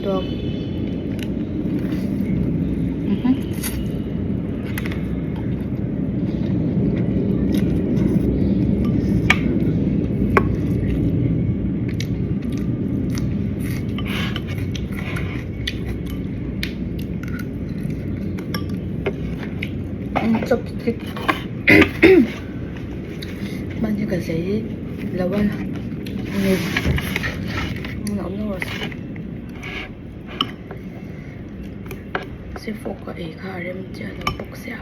tawk. Chopstick hman hi ka zei lo a ni se fork a ei kha a rem chiah lo bawk sia.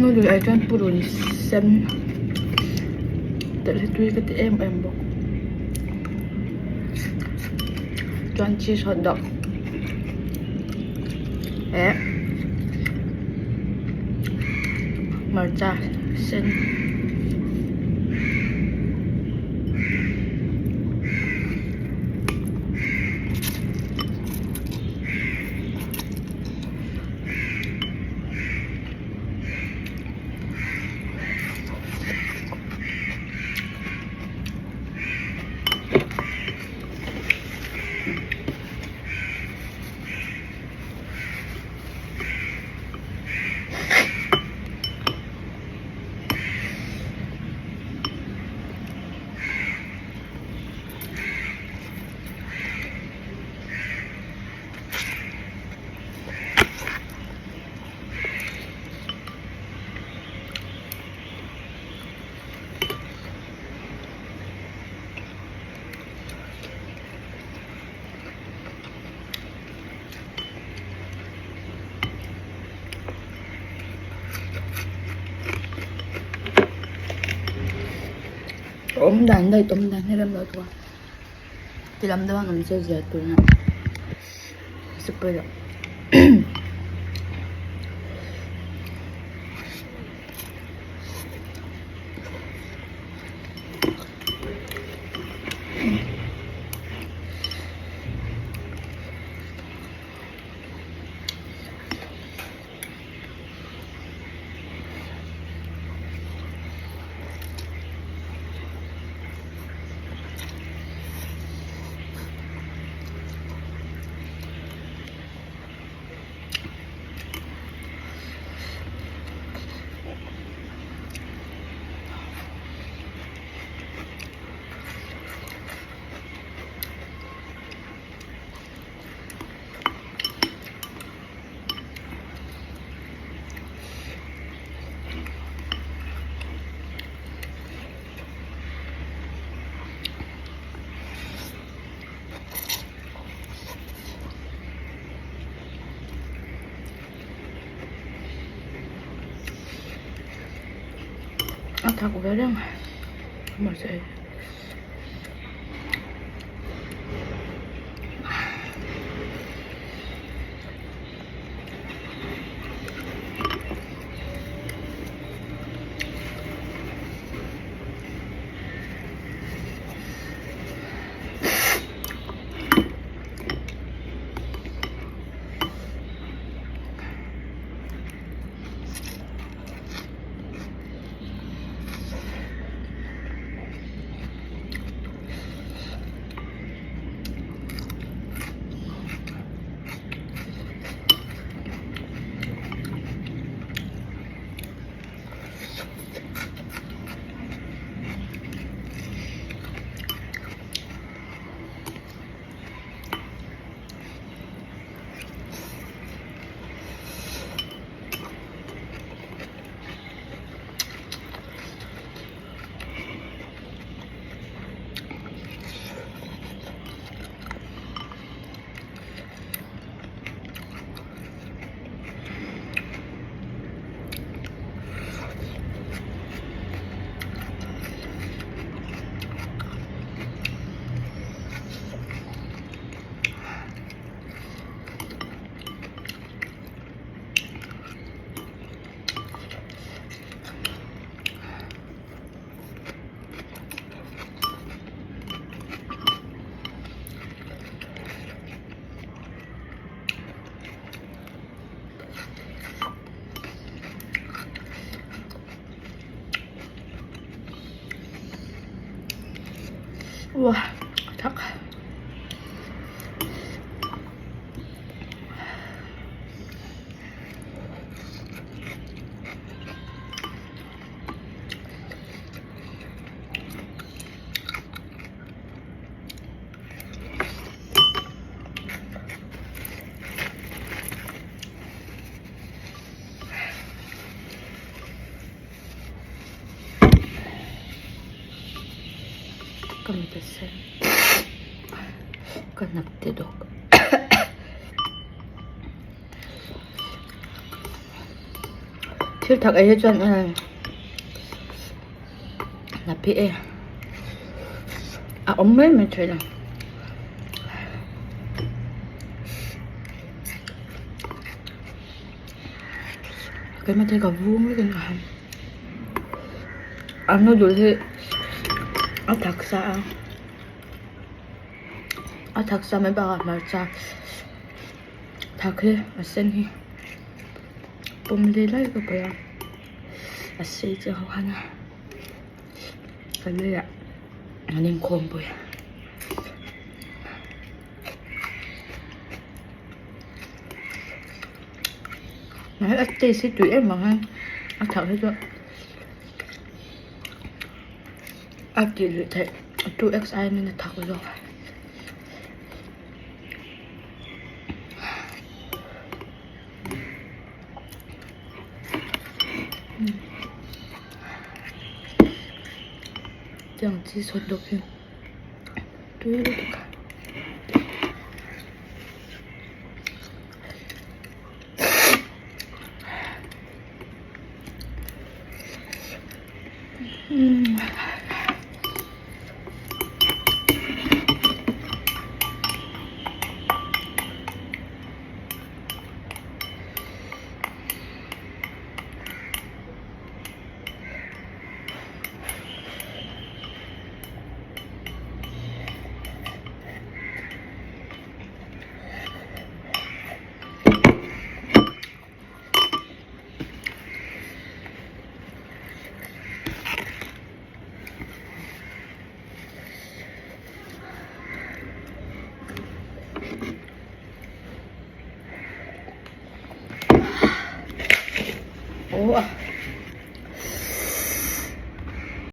Noodle ah chuan purun sen telh hi tui ka ti em em bawk chuan cheese hot dog eh hmarcha sen. Awm dan daih awm dan hi rem lo thung a ti lam deuh a awm che zia tur a super loh. A thak ve reng mahse. Uah thak. Ka mit a sen ka hnap te dawk thil thak ei hi chuan hnap hi e a awm mai mai thei lo. Keimah te ka vung vek in ka han a noodle hi a thak sa a a thak sa mai bakah hmarcha thak hi a sen hi pawm leh lai ka paih a a sei chiah ho khan a ka leiah an inkhawm pui. A taste hi tui em ang a a thak hi chu a tih luih theih 2x aiin a thak zawk. Tiang cheese hotdog hi tui lutuk a. Aw a.